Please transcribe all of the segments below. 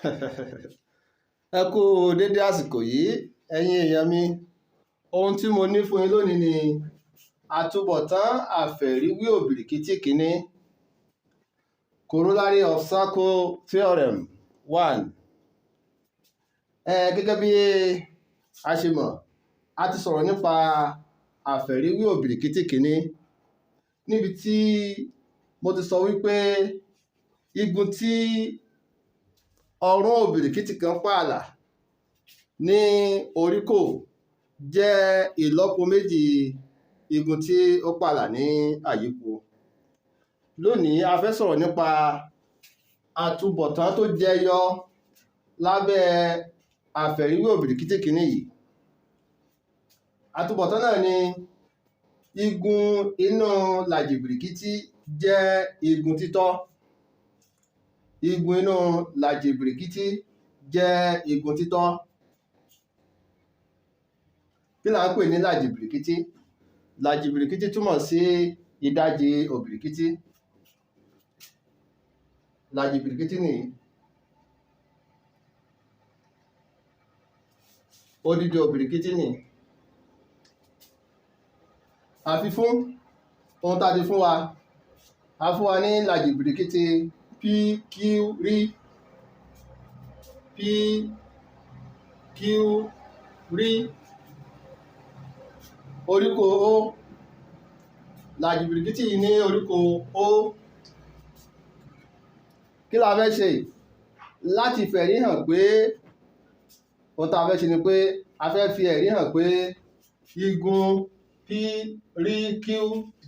Ẹ kú dédé àsìkò yìí, ẹ̀yin èèyàn mi. Ohun tí mo ní fún yín lónìí ni àtúbọ̀tán àfẹ̀ríwí òbìrìkìtì kìíní. Corollary of Circle Theorem 1. Gẹ́gẹ́ bí a ṣe mọ̀, a ti sọ̀rọ̀ nípa àfẹ̀ríwí òbìrìkìtì kìíní níbi tí mo ti sọ wípé igun tí ọrún òbìrìkìtì kan pààlà ní oríkò jẹ́ ìlọ́po méjì igun tí ó pààlà ní àyípo. Lónìí, a fẹ́ sọ̀rọ̀ nípa àtúbọ̀tán tó jẹyọ lábẹ́ àfẹ̀ríwí òbìrìkìtì kìíní yìí. Àtúbọ̀tán náà ni igun inú làjì bìrìkìtì jẹ́ igun títọ́. Igun inú làjì bìrìkìtì jẹ́ igun títọ́. Kí là ń pè ní làjì bìrìkìtì? Làjì bìrìkìtì túmọ̀ sí ìdajì òbìrìkìtì. Làjì bìrìkìtì nìyí. Odidi òbìrìkìtì nìyí. Àfifún ohun tá a ti fún wa, a fún wa ní làjì bìrìkìtì PQ rí, PQ rí, oríkò O. Làjì bìrìkìtì yìí ní oríkò O. Kí la fẹ́ ṣe? Láti fẹ̀rí hàn pé ohun tá a fẹ́ ṣe ni pé a fẹ́ fi ẹ̀rí hàn pé igun P rí Q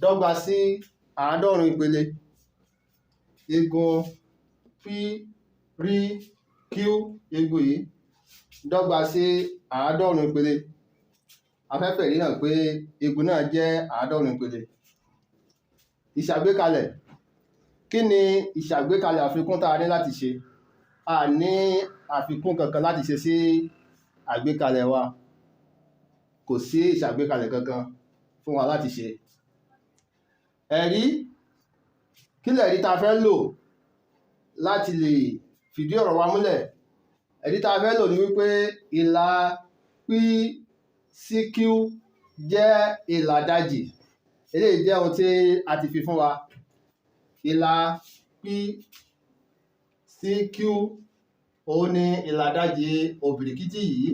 dọ́gba sí 90 ìpele. Igun P rí Q, igun yìí dọ́gba sí 90 ìpele. A fẹ́ fẹ̀rí hàn pé igun náà jẹ́ 90 ìpele. Ìṣàgbékalẹ̀. Kí ni ìṣàgbékalẹ̀ àfikún tá a ní láti ṣe? A ní àfikún kankan láti ṣe sí àgbékalẹ̀ wa. Kò sí ìṣàgbékalẹ̀ kankan fún wa láti ṣe. Ẹ̀rí. Kí lẹ̀rí tá a fẹ́ lò láti lè fìdí ọ̀rọ̀ wa múlẹ̀? Ẹ̀rí tá a fẹ́ lò ní wípé ìlà PCQ jẹ́ ìlà ìdajì. Eléyìí jẹ́ ohun tí a ti fi fún wa. Ìlà PCQ òun ni ìlà ìdajì òbìrìkìtì yìí.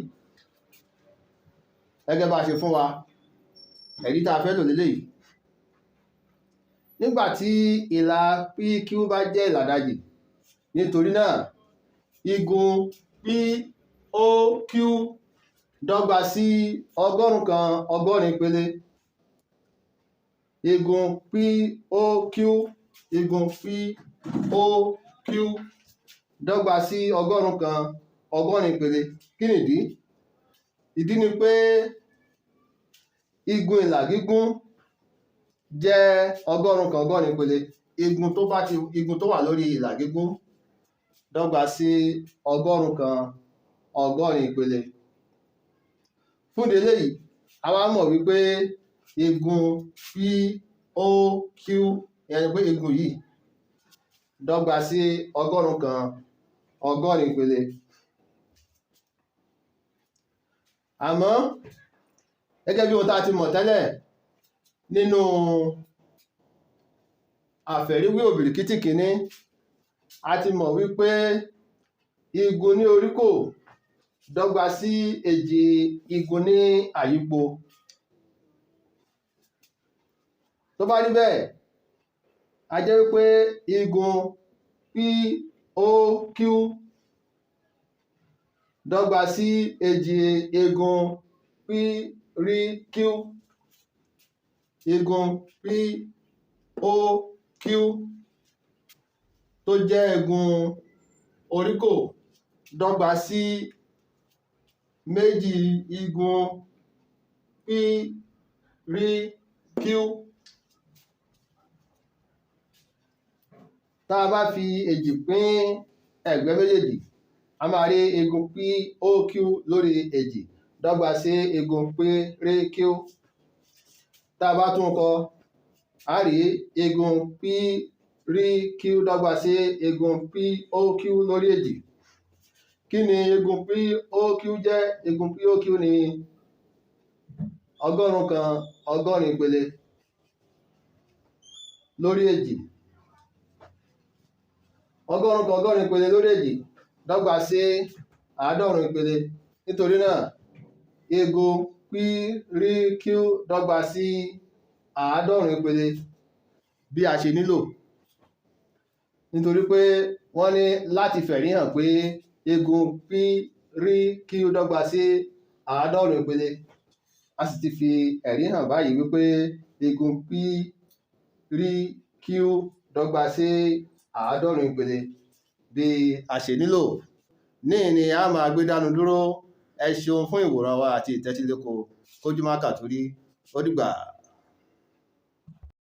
Gẹ́gẹ́ bá a ṣe fún wa, ẹ̀rí tá a fẹ́ lò léléyìí. Nígbà tí ìlà PQ bá jẹ́ ìlà ìdajì, nítorí náà, igun POQ dọ́gba sí 180 ìpele. Igun POQ, igun POQ dọ́gba sí 180 ìpele. Kí nìdí? Ìdí ni pé igun ìlà gígùn jẹ́ 180 ìpele. Igun tó bá ti, igun tó wà lórí ìlà gígùn dọ́gba sí 180 ìpele. Fún ìdí eléyìí, a wá mọ̀ wípé igun POQ, ìyẹn ni pé igun yìí dọ́gba sí 180 ìpele. Àmọ́ gẹ́gẹ́ bí ohun tá a ti mọ̀ tẹ́lẹ̀ nínú àfẹ̀ríwí òbìrìkìtì kìíní, a ti mọ̀ wípé igun ní oríkò dọ́gba sí èjì igun ní àyípo. Tó bá rí bẹ́ẹ̀, a jẹ́ wípé igun POQ dọ́gba sí èjì igun PRQ. Igun POQ tó jẹ́ igun oríkò dọ́gba sí méjì igun PRQ. Tá a bá fi èjì pín ẹ̀gbẹ́ méjèèjì, a máa rí igun POQ lórí èjì dọ́gba sí igun PRQ. Tá a bá tún kọ, a rí igun PRQ dọ́gba sí igun POQ lórí èjì. Kí ni igun POQ jẹ́? Igun POQ ni 180 ìpele lórí èjì. 180 ìpele lórí èjì dọ́gba sí 90 ìpele. Nítorí náà, igun PRQ dọ́gba sí 90 ìpele bí a ṣe nílò, nítorí pé wọ́n ní láti fẹ̀rí hàn pé igun PRQ dọ́gba sí 90 ìpele. A sì ti fi ẹ̀rí hàn báyìí wípé igun PRQ dọ́gba sí 90 ìpele bí a ṣe nílò. Níhìn ni a máa gbé dánu dúró. Ẹ ṣeun fún ìwòran wa àti ìtẹ́tíléko. Kójú má kàtúrí. Ó dìgbà.